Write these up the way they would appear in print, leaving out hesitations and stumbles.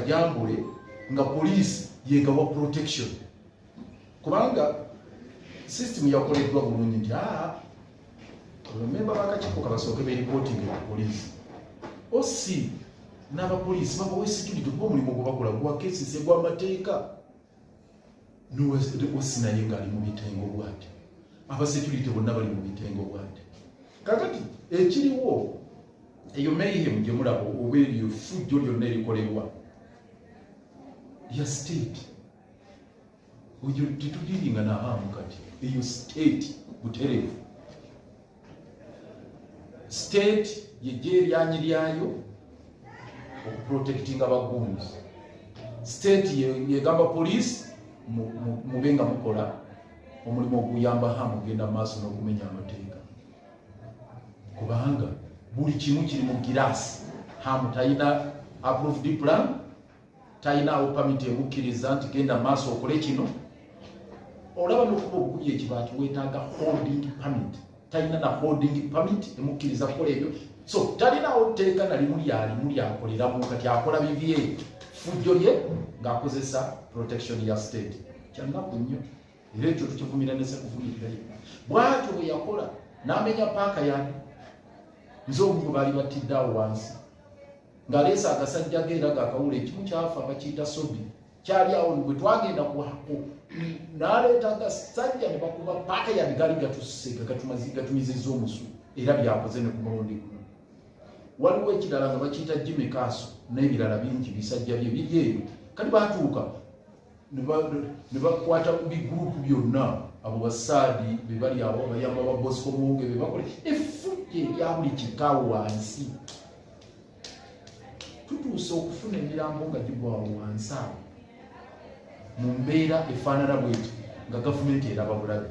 Kajambule nga poliisi yegawa protection, kubanga system yakoleddwa bulungi nti aa bamemba bakakiiko kabasooke bereportinge ku poliisi. OC n'abapoliisi babawe security, kuba omulimu gwe bakola gwa kesise, gw'amateeka. OC naye ng'ali mu bitengo bwati, abasecurity bonna bali mu bitengo bwati. Kakati ekiriwo, eyo mayhem gye mulaba oba eryo effujjo lyonna erikolebwa lya state. Oyo tetudealinga nahamu. Kati eyo state butereevu, state yejja eryanyi lyayo okuprotectinga bagunzi. State yegamba police mube nga mukola omulimu oguyamba hamu ogenda maaso n'okumenya amateeka, kubanga buli kimu kiri mu giraasi. Hamu talina approved plan, talinaawo permit emukkiriza nti genda maaso okole kino. Olaba nokuba obukubi ekibaati weetaaga holding permit, talina na holding permit emukkiriza kukola ebyo. So talinaawo tteeka nalimu lyalimu lyakoleramu. Kati akola bibye, fujjo lye, ng'akozesa protection ya state. Kyannaku nnyo, era ekyo tukivumira nesekuvumirirayo. Bwatyo bwe yakola n'amenya paaka yange. Nze omu gwe baali battidde awo wansi ng'aleese agasajja ge era gakawula, ekimu kyafa bakiyita Sobi, kyali awo bwe twagenda n'aleeta agasajja ne bakuba paaka yange, gaali gatusse gatumizizza omusu. Era byakoze ne ku mulundi guno. Waliwo ekirala nga bakiyita Jimmy Kaaso n'ebirala bingi, bisajja bye biri eyo. Kati batuuka ne bakwata bigurupu byonna, abo basaadi be bali abo abayamba ba Bosco Muwonge, be bakola effujjo erya buli kika wansi. Tutuuse okufuna emirambo nga gigwawo wansi awo mu mbeera efaanana bweti, nga gavumenti eraba bulabe.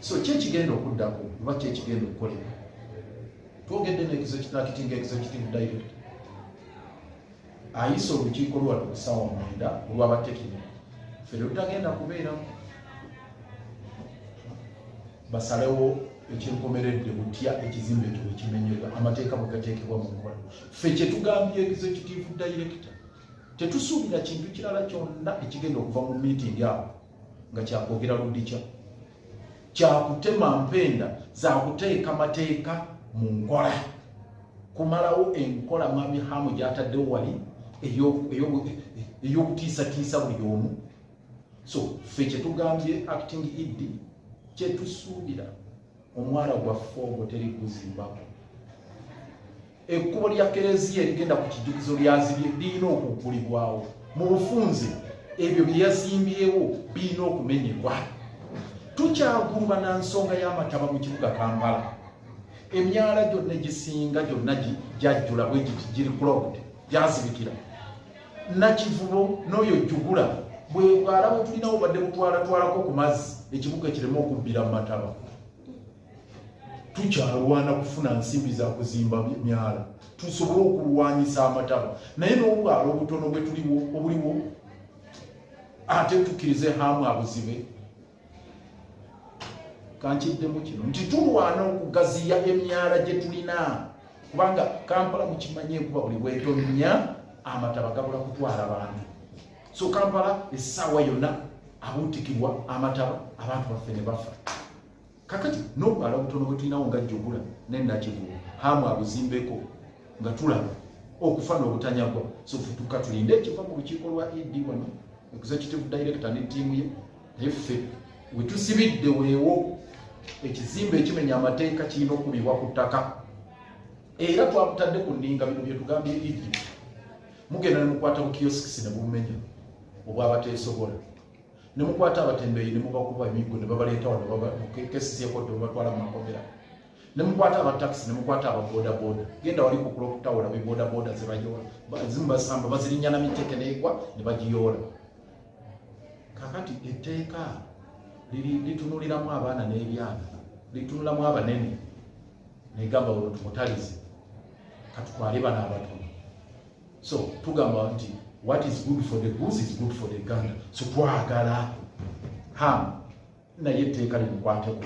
So ki ekigenda okuddako oba ki ekigenda okukolebwa? Twogedde ne acting executive director, ayise olukiiko lwano ku ssaawa 9 olw'abatekiniki. Ffe lutagenda kubeeramu, basalewo ekyenkomeredde butya ekizimbe ekyo bwekimenyebwa, amateeka bwe gateekebwa mu nkola. Ffe kyetugambye executive director, tetusuubira kintu kirala kyonna ekigenda okuva mu meeting awo nga kyakwogera ludikya, kyakutema mpenda zakuteeka mateeka mu nkola, kumalawo enkola mwami Hamu gyataddewo wali ey'okutiisatiisa buli omu. So ffe kyetugambye acting ED, kyetusuubira, omwala gwaffe ogwo teri guzimbako. Ekkubo lya kereziya erigenda ku kijjukizo lyazibye lirina okuggulibwawo mu bufunze. Ebyo bye yazimbyewo birina okumenyebwa. Tukyaguluba na nsonga y'amataba mu kibuga Kampala. Emyala gyonna egisinga gyonna gyajjula bwegiti, giri clogged, gyazibikira. Nakivubo n'oyo jjugula bwe bwala bwe tulinawo badde butwalatwalako ku mazzi, ekibuga kireme okubbira mu mataba. Tukyalwana kufuna nsimbi za kuzimba myala tusobole okulwanyisa amataba, naye n'obwala obutono bwe tuliwo obuliwo ate tukkirize Hamu abuzibe. Kankiddemu kino nti tulwana okugaziya emyala gye tulina, kubanga Kampala mukimanye enkuba buli bwetonnya amataba gabula kutwala bantu. So Kampala essaawa yonna abuutikibwa amataba, abantu baffe ne bafa. Kakati n'obwala obutono bwe tulinawo nga Jjugula ne Nakivubo, Hamu abuzimbeko nga tulaba okufa n'obutanyagwa. So futuka tulinde ekiva mu lukiiko lwa ED wano, executive director ne ttiimu ye. Naye ffe we tusibidde weewo, ekizimbe ekimenya amateeka kirina okubibwa ku ttaka, era twakutadde ku nninga. Bino bye tugambye ED, mugenda ne mukwata bu kiosks ne bumenya obwabateesobola, ne mukwata abatembeeyi ne mubakuba emiggo ne babaleeta wano kesisyekodde, babatwala mu makomera, ne mukwata abatakisi, ne mukwata ababodaboda. Genda wali ku Clock Tower, be bodaboda zebayoola zimu basamba bazirinya na miteke neegwa ne bagiyoola. Kakati etteeka litunuliramu abaana n'ebyana, litunulamu abanene, negamba olwo tumutalize, katutwale bano abatono. So tugamba nti what is good for the goose is good for the gander. So twagala Ham naye etteeka limukwateko.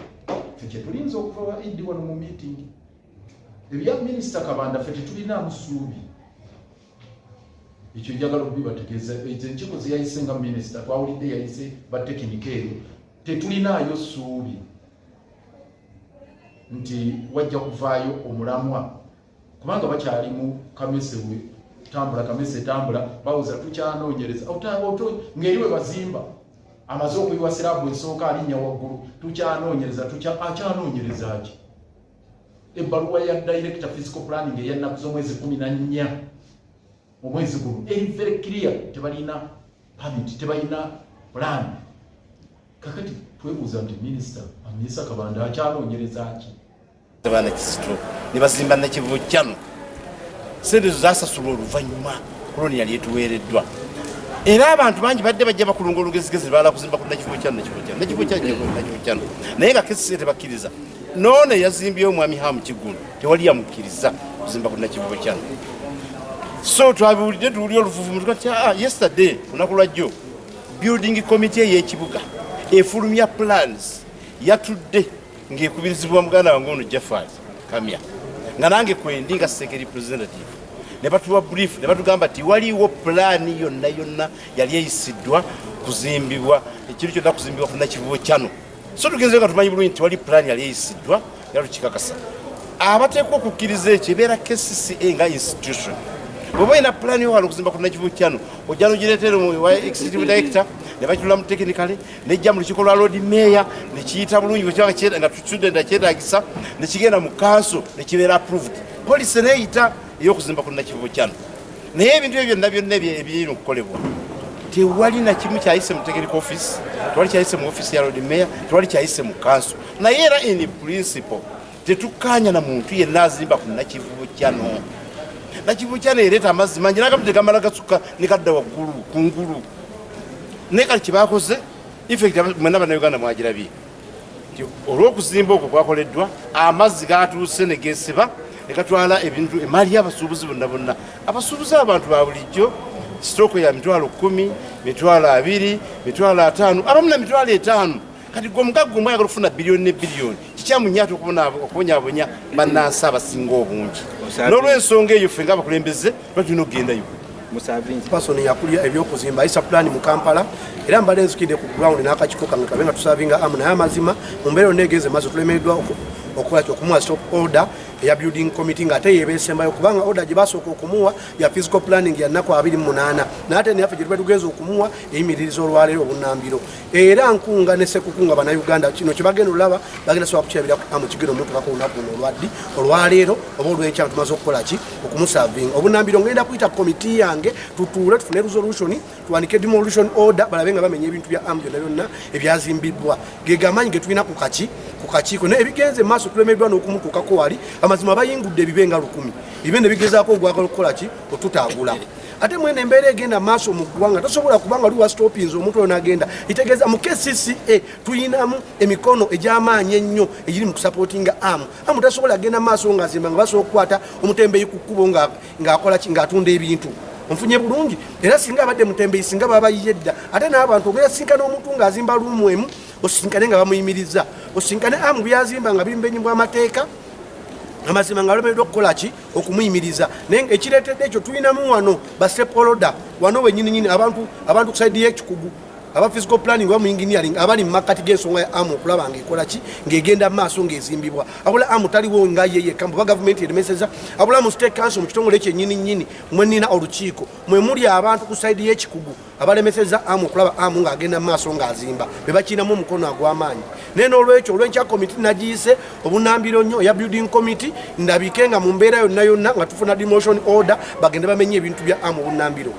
Ffe kyetulinza okuva wa ED wano mu meeting. Ebya minisita Kabanda ffe tetulinaamu ssuubi. Ekyo njagala okubibategeeza. Ezo enkiiko zeyayise nga minisita twawulidde yayise batekinika, eyo tetulinaayo ssuubi nti wajja kuvaayo omulamwa, kubanga bakyali mu kamese tambula, kamese tambula, bawuza tukyanoonyereza ng'eri we bazimba, amaze okuyiwa slab esooka, alinnya waggulu, tukyanoonyereza. Akyanoonyereza ki? Ebbaluwa ya director physical planning eyannaku z'omwezi 14 omwezi guno eri very clear, tebalina permit, tebalina plan. Kakati twebuuza nti minisita Amisa Kabanda akyanoonyereza ki? Baana Kizito ne bazimba Nakivubo Channel. Sente ezo zasasulwa oluvannyuma koloni yali etuweereddwa, era abantu bangi badde bajja bakulunga olugezigezi, bala kuzimba ku Nakivubo Channel, Nakivubo Channel, Nakivubo Channel, Nakivubo Channel, naye nga KCCA tebakkiriza. Noono eyazimbyewo omwami Hamu Kiggundu tewali yamukkiriza kuzimba ku Nakivubo Channel. So twabiwulidde, tuwulire oluvuvumu tukati ah, yesterday, olunaku lwajjo, building committee ey'ekibuga efulumya plans yatudde ng'ekubirizibwa muganda wange ono Jafari Kamya, nga nange kwendi nga SEC representative, ne batuwa brief ne batugamba nti waliwo pulaani yonna yonna yali eyisiddwa kuzimbibwa ekintu kyonna kuzimbibwa ku Nakivubo Channel. So tugenze nga tumanyi bulungi nti wali pulaani yali eyisiddwa, era tukikakasa abateekwa okukkiriza ekyo ebeera KCCA nga institution. Bw'oba olina pulaani yowala okuzimba ku Nakivubo Channel, ojja nogireetera wa executive director ne bakitulamu technically, nejja mu lukiiko lwa Lord Mayor nekiyita bulungi bwekibanga nga tutudde ndakyetagisa, nekigenda mu council nekibeera approved, policy neyita ey'okuzimba ku Nakivubo Channel. Naye ebintu ebyo byonna byonna ebirina okukolebwa, tewali nakimu kyayise mu technical office, tewali kyayise mu office ya Lord Mayor, tewali kyayise mu council. Naye era in principle tetukkaanya na muntu yenna azimba ku Nakivubo Channel. Nakivubo Channel ereeta amazzi mangi nagamu tegamala gasukka ne kadda waggulu kungulu. Naye kati kyebakoze effect mwena Bannayuganda mwagirabye nti olw'okuzimba okwo kwakoleddwa, amazzi gatuuse ne gesiba ne gatwala ebintu, emaali y'abasuubuzi bonna bonna, abasuubuzi, abantu ba bulijjo, stock ya 100,000, 20,000, 50,000, abamu na 50,000. Kati gwe omugagga omwe ayagala okufuna biliyoni ne biliyoni, kikyamu nnyo ate okubonyabonya bannansi abasinga obungi. N'olwensonga eyo ffe ng'abakulembeze tuba tulina okugendayo. Person yakulya ebyokuzimba ayisa pulaani mu Kampala, era mbadde nzukidde ku ground n'akakiiko kange kabe nga tuservinga amu. Naye amazima mu mbeera yonna egenze maaso, tulemereddwa okukola ki? Okumuwa stop order eya building committee, ng'ate yebeesembayo, kubanga order gye basooka okumuwa ya physical planning ya nnaku 28, naye ate neyaffe gye tuba tugenza okumuwa eyimiririza olwaleero obunnambiro. Era nkunga ne sekukunga Bannayuganda, kino kye bagenda olaba bagenda sobola kukirabira ku amu kigenda omutukako olunaku luno olwaddi, olwaleero oba olwenkya, tumaze okukola ki? Okumuservinga obunambiro. Ngenda kuyita komiti yange tutuule tufune resolution, tuwanike demolition order, balabe nga bamenya ebintu bya amu byonna byonna ebyazimbiddwa. Ge gamaanyi ge tulina ku kaki ku kakiiko. Naye ebigenze maaso tulemeddwa n'okumutuukako wali. Amazima bayingudde ebibe nga 1000, ebibe ne bigezaako ogwagala okukola ki? Otutaagula. Ate mwene embeera egenda maaso mu ggwanga, tosobola kubanga oli wastopinza omuntu oyo nagenda itegeeza. Mu KCCA tuyinamu emikono egy'amaanyi ennyo egiri mu kusupportinga amu. Amu tasobola genda maaso ng'azimba nga basobola okukwata omutembeyi ku kkubo ng'akola ki? Ng'atunda ebintu. Onfunye bulungi? Era singa abadde mutembeyi, singa babayiye dda. Ate n'abantu ogenda sinkana omuntu ng'azimba room emu, osinkane nga bamuyimiriza, osinkane amu byazimba nga biri mu benyi bw'amateeka, amazima nga balemereddwa okukola ki? Okumuyimiriza. Naye nga ekireetedde ekyo, tulinamu wano ba stakeholder wano wenyininyini, abantu ku side y'ekikugu, aba physical planning oba mu engineering, abali mu makkati g'ensonga ya amu okulaba ng'ekola ki? Ng'egenda mu maaso ng'ezimbibwa. Abula amu taliwo nga ye yekka mbuba gavumenti eremeseza. Abula mu state council, mu kitongole kyennyini nnyini mwe nnina olukiiko, mwe muli abantu ku side y'ekikugu abalemeseza amu okulaba amu ng'agenda mu maaso ng'azimba, be bakirinamu omukono agw'amaanyi. Naye n'olwekyo olwenkya komiti nagiyise obunambiro nnyo eya building committee, ndabike nga mu mbeera yonna yonna nga tufuna demolition order, bagende bamenye ebintu bya amu obunambiro.